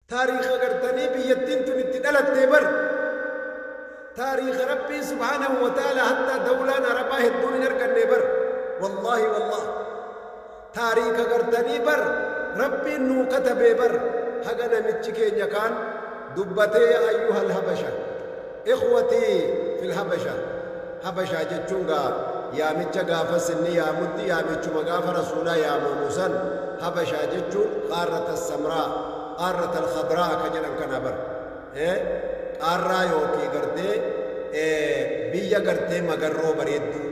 Taariikha gartanii biyyattiin tun itti dhalattee bar. Taariikha Rabbii subhaanahu wa ta'ala hattaa dawlaan Arabaa hedduun hin arganne bar. Wallaahi wallah. Taariikha gartanii bar Rabbiin nuu katabee bar haga namichi keenya kaan dubbatee yaa ayyuhal habasha. Ikhwatii fil habasha. Habashaa jechuun gaa yaamicha gaafas inni yaamutti yaamichuma gaafa rasuulaa yaamamu san habashaa jechuun qaarrata samraa qaarrata alkhadraa ka jedhan kana bar. Qaarraa yookii gartee biyya gartee magarroo bareedduu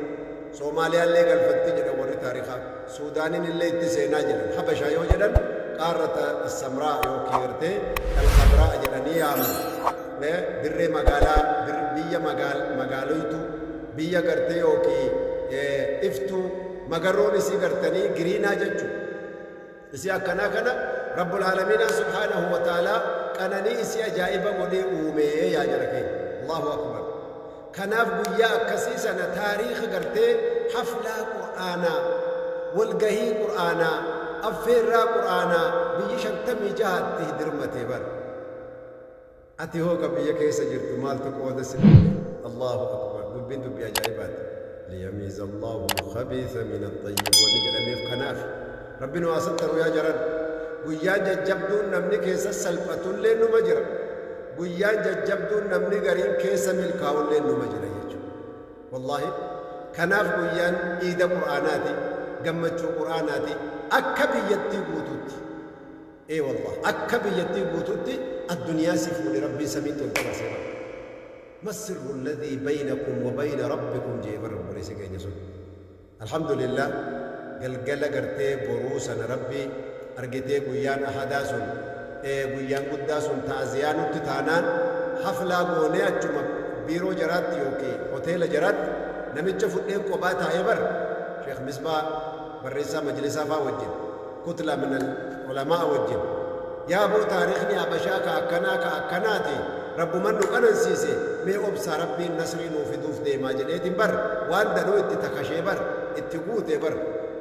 Soomaaliyaallee galfatti jedhan warri taarikaa Suudaaniin illee itti seenaa jedhan habashaa yoo jedhan qaarrata samraa yookii gartee alkhadraa jedhanii yaaman. Dirree magaalaa biyya magaaloytu biyya gartee yookii iftuu magarroon isii gartanii giriinaa jechuudha. Isii akkanaa kana Rabbul Aalamiinaa subhaanahu wa ta'aalaa qananii isii ajaa'iba godhee uumee yaa jara keenya. Allahu akbar. Kanaaf guyyaa akkasii sana taariikha gartee haflaa Qur'aanaa, walgahii Qur'aanaa, affeerraa Qur'aanaa biyyi 56tti dirmatee bar. Ati hoo ka biyya keessa jirtu maaltu qooda si dhufe? Allahu akbar. Dubbiin dubbii ajaa'ibaati. Liyamiiza Allahu al-khabiitha min at-tayyib wanni jedhameef kanaaf. Rabbi nu haa sattaru yaa jaran. Guyyaan jajjabduun namni keessa salphatullee numa jira. Guyyaan jajjabduun namni gariin keessa milkaa'ullee numa jira jechuudha. Wallaahi kanaaf guyyaan iida Qur'aanaati, gammachuu Qur'aanaati akka biyyattii guutuutti. Ee wallah akka biyyattii guutuutti addunyaa si fuudhe Rabbiin samiitti ol dabarsee bara. Ma sirru alladhii baynakum wa bayna rabbikum jee bara obboleessi keenya sun. Alhamdulillah galgala gartee boruu sana Rabbi argitee guyyaan ahadaa sun guyyaan guddaa sun ta'aziyaa nutti taanaan haflaa goonee achuma biiroo jaraatti yookiin hoteela jaraatti namicha fudheen kophaa taa'ee bar Sheekh Misbaa barreessaa majlisaa faa wajjin kutla min al ulamaa wajjin yaa boo taariikhni habashaa ka akkanaa ka akkanaati rabbuman nu qanansiise mee obsaa Rabbiin nasrii nuu fiduuf deemaa jedheetiin bar waan danuu itti takashee bar itti guutee bar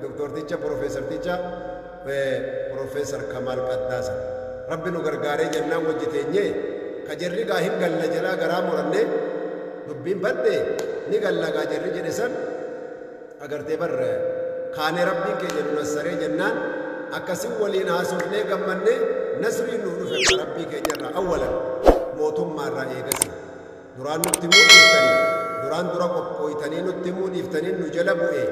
doktorticha profeesarticha Profeesar Kamaal Qaddaasa Rabbi nu gargaaree jennaan wajji teenyee ka jarri gaa hin galla jedhaa garaa murannee dubbiin badde ni galla gaa jarri jedhe san agartee bar kaanee Rabbiin keenya nu nassaree jennaan akkasin waliin haasofnee gammannee nasriin nuu dhufe kaa Rabbii keenyarraa awwalan mootummaarraa eegasi duraan nutti himuu dhiiftanii duraan dura qophooytanii nutti himuu dhiiftanii nu jala bu'e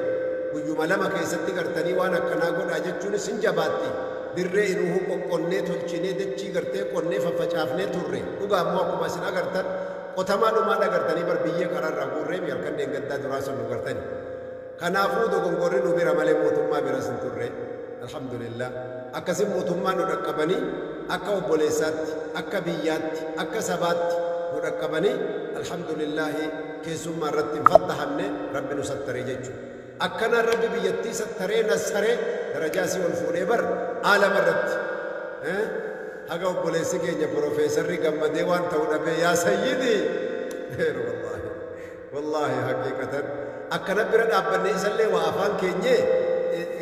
guyyuma lama keessatti gartanii waan akkanaa godhaa jechuunis hin jabaatti dirree inuuhu qoqqonnee tolchinee dachii gartee qonnee faffacaafnee turre dhugaa immoo akkuma isin agartan qotamaa dhumaa dhagartanii bar biyyee karaarraa guurreemi halkan deengaddaa duraa sun nu gartani. Kanaafuu dogongorri nu bira malee mootummaa biras hin turre. Alhamdulillah. Akkasin mootummaan nu dhaqqabanii akka obboleessaatti, akka biyyaatti, akka sabaatti nu dhaqqabanii alhamdulillaahi keessummaa irratti hin faddahamne Rabbi nu sattaree jechuudha. Akkanaan Rabbi biyyattii sattaree nassaree darajaa isii ol fuudhee bar aalama irratti. Haga obboleessi keenya profeesarri gammadee waan ta'u dhabee yaa sayyidii. Wallaahi. Wallaahi haqiiqatan akkana bira dhaabbanne isallee waa afaan keenyee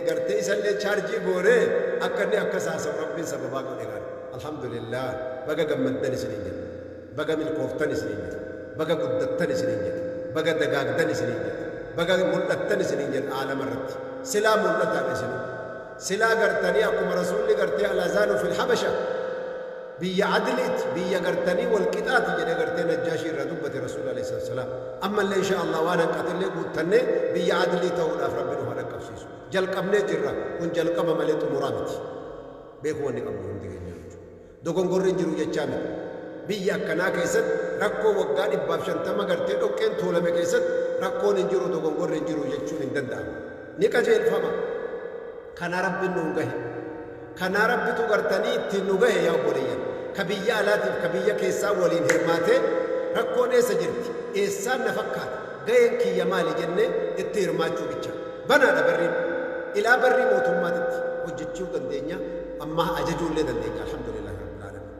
gartee isallee chaarjii goonee akka inni akkas haasawu Rabbiin sababaa godhe gaan alhamdulillah baga gammaddan isiniin jedha baga milkooftan isiniin jedha baga guddattan isiniin jedha baga dagaagdan isiniin jedha baga mul'attan isiniin jedha aalama irratti silaa mul'ataadha isinuu silaa gartanii akkuma rasuulli gartee al-azaanu fil habasha biyya adliiti biyya gartanii wal qixaati jedhee gartee Najjaashii irraa dubbate Rasuulli alayhi salaatu wassalaam. Ammallee inshaa Allah waan hanqatellee guuttannee biyya adlii ta'uudhaaf Rabbi nu haa dhaqqabsiisu. Jalqabnee jirra kun jalqaba malee xumuraa miti. Beekuu wanni qabnu hundi keenya jechuudha. Dogongorri hin jiru jechaa miti. Biyya akkanaa keessatti rakkoo waggaa 150 gartee dhoqqeen tuulame keessatti rakkoon hin jiru dogongorri hin jiru jechuun hin danda'amu. Ni qajeelfama. Kana Rabbiin nuun gahe. Kanaa Rabbitu gartanii ittiin nu gahe yaa obboleeyyan. Ka biyya alaatiif ka biyya keessaa waliin hirmaatee rakkoon eessa jirti? Eessaan na fakkaata? Gaheen kiyya maali jennee itti hirmaachuu bicha. Banaadha barriin. Ilaa barrii mootummaatitti hojjechuu dandeenya ammaa ajajuullee dandeenya. Alhamdulillaahi Rabbil Aalamiin.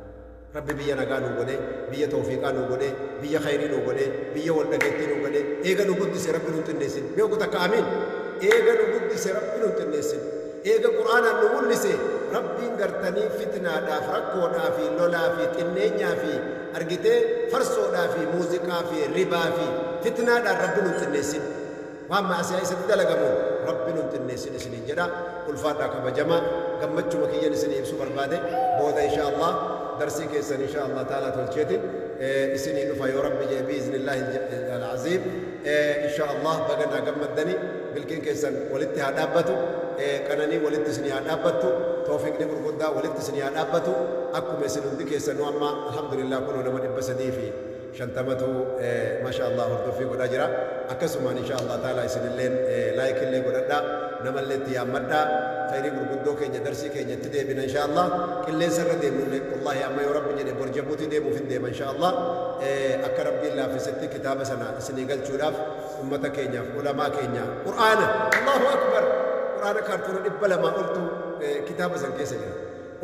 Rabbi biyya nagaa nuu godhee, biyya tawfiiqaa nuu godhee, biyya khayrii nuu godhee, biyya wal dhageettii nuu godhee, eega nu guddise Rabbi nun xinneessin. Mee oggu takka amiin. Eega nu guddise Rabbi nun xinneessin. Eega Qur'aanaan nu mul'ise Rabbiin gartanii fitnaadhaaf, rakkoodhaa fi lolaa fi xinneenyaa fi argitee farsoodhaa fi muuziqaa fi ribaa fi fitnaadhaan Rabbi nun xinneessin. Waan ma'asiyaa isatti dalagamuun Rabbi nun xinneessin isiniin jedha. Ulfaadhaa, kabajamaa. Gammachuma kiyyan isinii ibsuu barbaade. Booda insha Allah darsii keessan insha Allah taalaa tolcheetin isinii dhufa yoo Rabbi jedhe, bi'iznillaahi al-aziim. Insha Allah baga naa gammaddani. Milkiin keessan walitti haa dhaabbatu, qananii walitti isinii haa dhaabbattu, toofiqni gurguddaa walitti isinii haa dhaabbatu. Akkuma isin hundi keessanuu amma alhamdulillah kunoo nama 350tu masha Allah hordoffii godhaa jira, akkasumaan insha Allah taala isinilleen like illee godhadhaa, namallee itti yaammadhaa. Khayrii gurguddoo keenya darsii keenya itti deebina insha Allah. Qilleensa irra deemnullee wallahi amma yoo Rabbi jedhe bor Jabuutii deemuuf hin deema insha Allah, akka Rabbiin laaffisetti kitaaba sana isinii galchuudhaaf. Ummata keenyaaf, ulamaa keenya, Qur'aana, Allahu akbar, Qur'aana kaartoona 200 oltu kitaaba san keessa jira.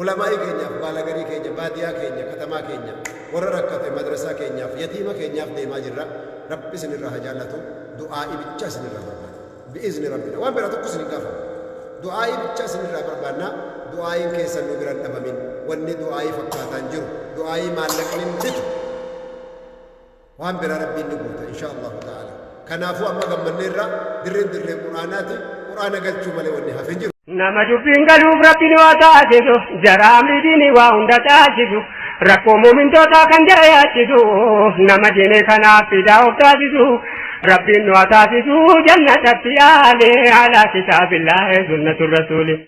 Ulamaa'ii keenyaaf, baalagarii keenya, baadiyaa keenya, katamaa keenya, warra rakkate, madrasaa keenyaaf, yatiima keenyaaf deemaa jirra. Rabbi isinirraa haa jaallatu. Du'aa'ii bichaa isinirraa barbaada bi'izni Rabbina. Waan biraa tokko isin hin gaafannu, du'aa'ii bichaa isinirraa barbaanna. Du'aa'iin keessan nu biran dhabamin. Wanni du'aa'ii fakkaataan jiru, du'aa'ii maallaqni hin bitu. Waan biraa Rabbiin ni guuta insha Allahu ta'ala. Kanaafuu amma gammanneerra. Dirreen dirree Qur'aanaati. Qur'aana galchuu malee wanni hafe hin jiru. Nama dubbiin galuuf Rabbi nu haa taasisu, jara amri diinii waa hunda caalchisu, rakkoo muumintootaa kan jara yaachisu, nama diinii kanaaf fidaa of taasisu, Rabbiin nu haa taasisu jannatatti yaale alaa kitaabillaahi sunnatu rasuuli.